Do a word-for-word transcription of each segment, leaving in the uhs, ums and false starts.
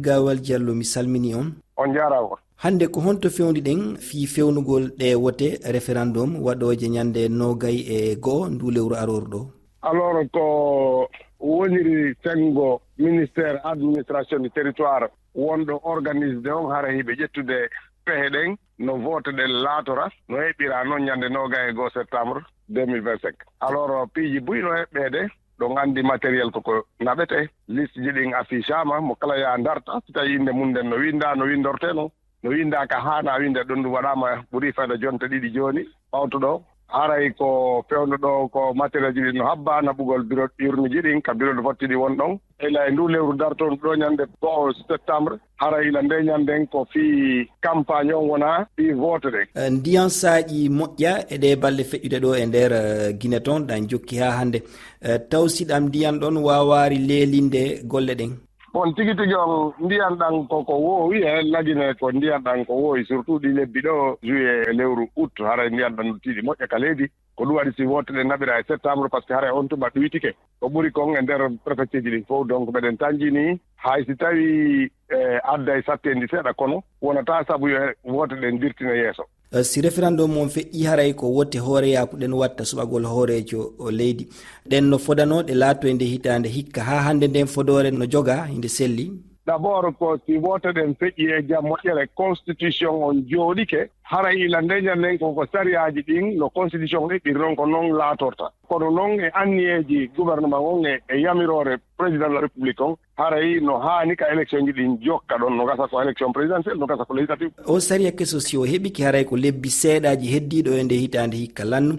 Gaawal Diallo, mi salmini on. On njaaraama. Hannde ko honto fewndi ɗen fii fewnugol ɗe wote référendum waɗooje ñande noogay e go'o ndu lewru arooru ɗo? Alors, ko woniri senngo ministère administration du territoire wonɗo organisde on, hara hiɓe ƴettude pehe ɗen no vote ɗen laatora, no eɓɓira noon ñande noogay e go'o septembre deux mille vingt-cinq. Alors, piiji buy no eɓɓeede, ɗon anndi matériel koko naɓete, liste ji ɗin affichama, mo kala yaa darta, si tawi innde mum nden no winnda, no winndorte non, no winnda ka haana winnde ɗon, ɗum waɗama ɓuri fayda jonte ɗiɗi jooni, ɓawto ɗo. Haray ko fewndo ɗo ko matériel ji ɗin no habba naɓugol bureau urne ji ɗin ka bureau de vote ɗi won ɗon. Ila e ndu lewru dartoon ɗo ñande go'o septembre, haray ila nde ñanden ko fii campagne on wona fii vote ɗen. Eh, ndiyan saaƴi moƴƴa e ɗe balɗe feƴƴude ɗo e nder, eh, Gine ton, ɗan jokki haa hannde. Eh, taw si ɗam ndiyan ɗon waawaari leelinde golle ɗen? Bon, tigi tigi on ndiyan ɗan ko, ko woowi e Lagine, ko ndiyan ɗan ko woowi, surtout ɗi lebbi ɗo, juillet e lewru août, haray ndiyan ɗan no tiiɗi moƴƴa ka leydi. Ko ɗum waɗi si wote ɗen naɓira e septembre, parce que haray on tuma ɗuytike. Ko ɓuri kon e nder préfecture ji ɗin fof, donc meɗen tanjini, hay si tawi, eh, adday satteendi seeɗa, kono wonata sabu yo wote ɗen dirtine yeeso. Eh, si référendum on feƴƴi, haray ko wote hooreyaaku ɗen watta suɓagol hooreejo o leydi. Ɗen no fodanoo ɗe laatoyde hitaande hikka, haa hannde nden fodoore no jogaa, hinde selli. D'abord, ko si wote ɗen feƴƴi e jam moƴƴere, constitution on jooɗike, haray ila ndeña nden ko, ko sariyaaji ɗin no constitution eɓɓiri non, ko non laatorta. Kono non e anniyeeji gouvernement on e, e yamiroore président de la république on, haray no haani ka élection ji ɗin jokka ɗon, no gasa ko élection présidentielle, no gasa ko législative. O sariya keso, si o heɓike, haray ko lebbi seeɗaaji heddiiɗo e nde hitaande hikka lannu.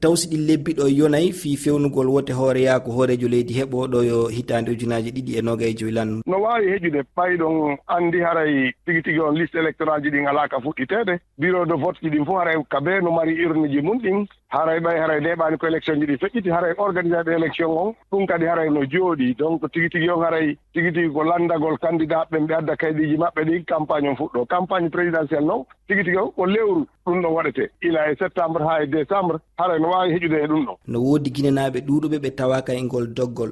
Taw si ɗin lebbi ɗo yonay fii fewnugol wote hooreyaaku hooreejo leydi heɓooɗo yo hitaande ujunaaji ɗiɗi e noogay e joy lannu? No waawi heƴude, ɓay ɗon anndi haray tigi tigi on liste électorale ji ɗin alaa ka fuɗɗiteede. Bureau de vote ji ɗin fof haray ka bee no mari urne ji mum ɗin. Haray ɓay haray neeɓaani ko élection ji ɗi feƴƴiti, haray organisé ɓe élection on, ɗum kadi haray no jooɗi. Donc tigi tigi on haray tigi tigi ko lanndagol candidat ɓen, ɓe adda kaydiiji maɓɓe ɗin, campagne on fuɗɗo. Campagne présidentielle non, tigi tigi on ko lewru ɗum ɗon waɗete. Ila e septembre haa e décembre, haray no waawi heƴude e ɗum ɗon. No woodi Ginenaaɓe ɗuuɗuɓe ɓe tawaaka e ngol doggol.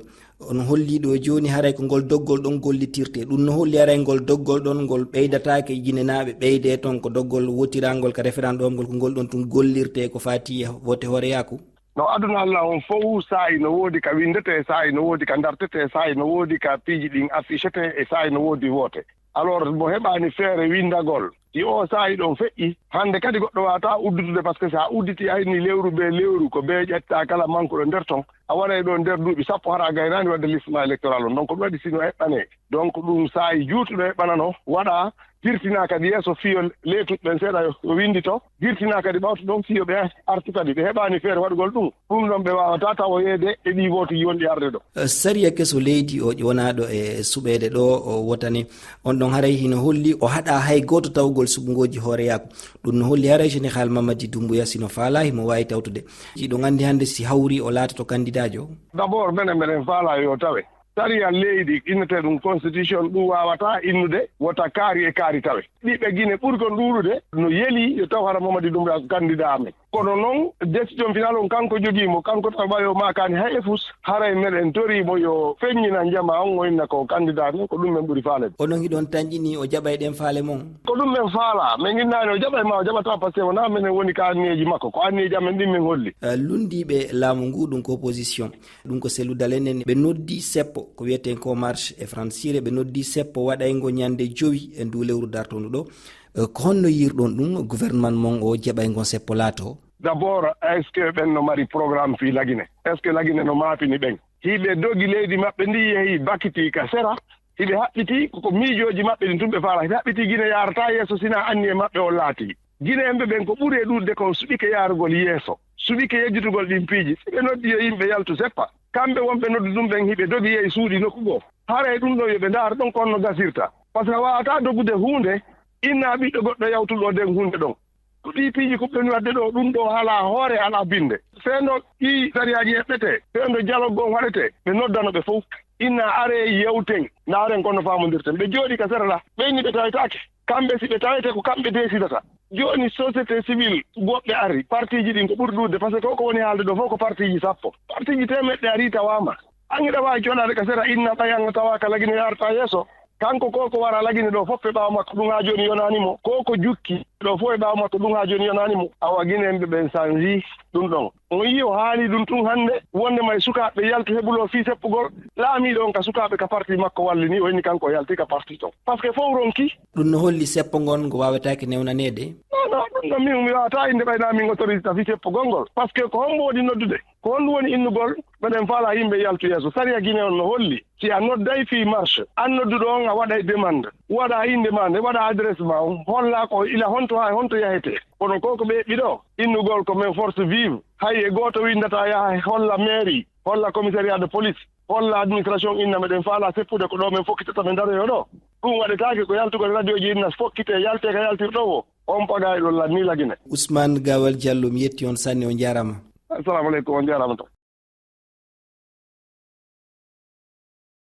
On holli ɗo jooni haray ko ngol doggol ɗon gollitirte. Ɗum no holli haray ngol doggol ɗon ngol ɓeydataake Ginenaaɓe ɓeyde ton ko doggol wotirangol ka référendum ngol, ko ngol ɗon tun gollirte ko faati e wote hooreyaaku? No aduna Allah on fof saa'i no woodi ka winndete, saa'i no woodi ka dartete, saa'i no woodi ka piiji ɗin affichete, e saa'i no woodi wote. Alors mo heɓaani feere winndagol, si o saa'i ɗon feƴƴi, hannde kadi goɗɗo waawata uddutude, parce que si a udditi ayni lewru be lewru, ko be ƴetta kala mankuɗo nder ton, a waray ɗo nder duuɓi sappo hara a gaynaani wadde liste ma électoral on. Donc ɗum waɗi si no eɓɓane. Donc ɗum saa'i juutuɗo eɓɓanano waɗa, dirtina kadi yeeso fiyo leetuɓe ɓen seeɗa yo winndito, dirtina kadi ɓawto ɗon fiyo ɓe artu kadi, ɓe heɓaani feere waɗugol ɗum. Ɗum ɗon ɓe waawata tawoyeede e ɗi wooti yonɗi arde ɗo. Eh, sariya keso leydi o ƴownaaɗo e suɓeede ɗo o wotani on ɗon haray hino holli o haɗa hay gooto tawgol suɓngooji hooreyaaku. Ɗum no holli haray Général Mamadi Doumbouya si no faalaa himo waawi tawtude. Hiɗon anndi hannde si hawri o laatoto kandidaajo? D'abord, menen meɗen faalaa yo tawe. Sariya leydi innetee ɗum constitution ɗum waawata innude wota kaari e kaari tawe. Ɓiɓɓe Gine ɓuri kon ɗuuɗude no yeli yo taw hara Mamadi Doumbouya ko candidat amen. Kono noon, décision final on kanko jogii mo, kanko taw ɓayo maakaani hay e fus, haray meɗen torii mo yo feññinan jamaa on, o inna ko candidat men, ko ɗum men ɓuri faaleede. Onon hiɗon tanƴini o jaɓay ɗen faale mon? Ko ɗum men faalaa, men innaani o jaɓay ma o jaɓataa, parce que wonaa menen woni ka anniyeeji makko, ko anniyeeji amen ɗin men holli. Eh, lunndiiɓe laamu ngu ɗum ko opposition. Ɗum ko sellude enen, ɓe noddi seppo, ko wiyetee ko marche e fransire, ɓe noddi seppo waɗayngo ñande jowi e ndu lewru dartondu ɗo. Eh, ko honno yiirɗon ɗum, gouvernement mon o jaɓay ngon seppo laato? D'abord, est-ce que ɓen no mari programme fii Lagine? Est-ce que Lagine no maapini ɓen? Hiɓe dogi leydi maɓɓe ndi, yehi bakiti ka sera, hiɓe haɓɓiti ko, ko miijooji maɓɓe ɗin tun ɓe faala. Hiɓe haɓɓiti Gine yaarata yeeso sinaa anniye maɓɓe o laati. Gineyemɓe ɓen ko ɓuri e ɗuuɗude kon suɓike yaarugol yeeso, suɓike yejjitugol ɗin piiji. Si ɓe noddi yo yimɓe yaltu seppa, kamɓe wonɓe noddu ɗum ɓen hiɓe dogi yehi suuɗi nokku goo. Haray ɗum ɗo yo ɓe ndaar ɗon ko honno gasirta. Parce que a waawataa dogude huunde, inna ɓiɗɗo goɗɗo yawtuɗo ɗen huunde ɗon. Ko ɗii piiji ko ɓen waɗde ɗo, ɗum ɗo alaa hoore, alaa binnde. Fewndo ɗii sariyaaji eɓɓetee, fewndo dialogue on waɗetee, ɓe noddano ɓe fof. Inna aree yewten, ndaaren ko honno faamondirten. Ɓe jooɗii ka sera ɗa, ɓe inni ɓe tawetaake. Kamɓe si ɓe tawete ko kamɓe deesidata. Jooni société civile woɓɓe ari, partiiji ɗin ko ɓuri ɗuuɗude, parce que ko, ko woni haalde ɗo fof ko partiiji sappo. Partiiji teemeɗɗe ari tawaama. An hiɗa waawi jooɗaade ka sera inna ɓay an a tawaaka Lagine yaarata yeeso. Kanko ko ko wara Lagine ɗo fof e ɓaawo makko, ɗum haa jooni yonaani mo. Ko ko jukki ɗo fof e ɓaawo makko, ɗum haa jooni yonaani mo. Awa Ginenɓe ɓen sanji ɗum ɗon. On yii o haali ɗum tun hannde, wonde may sukaaɓe yaltu heɓulo fii seppugol. Laamiiɗo on ka sukaaɓe ka parti makko walli ni, o inni kanko o yalti ka parti ton. Parce que fof ronki. Ɗum no holli seppo ngon ngo waawetaake newnaneede. Non, non, ɗum ɗon min mi waawataa innde ɓay naa min autorisé fii seppugol ngol. Parce que ko hombo woni noddude? Ko honɗum woni innugol? Meɗen faalaa yimɓe yaltu yeeso. Sariya Gine on no holli. Si a nodday fii marche, an nodduɗo on a waɗay demande. Waɗa innde ma nde, waɗa adresse ma on. Holla ko ila honto haa honto yahete. Kono ko ko ɓe ɗiɗo, innugol ko men force vive. Hay e gooto winndata yaha holla mairie, holla commissariat de police, holla administration inna meɗen faalaa seppude ko ɗo men fokkitata men daroyo ɗo. Ɗum waɗetaake ko yaltugol e radioji inna fokkite yalte ka yaltirɗo o. On pagay ɗon lanni Lagine. Ousmane Gawal Diallo, mi yetti on sanne, on jaaraama. Assalamu aleykum, on jaaraama tan.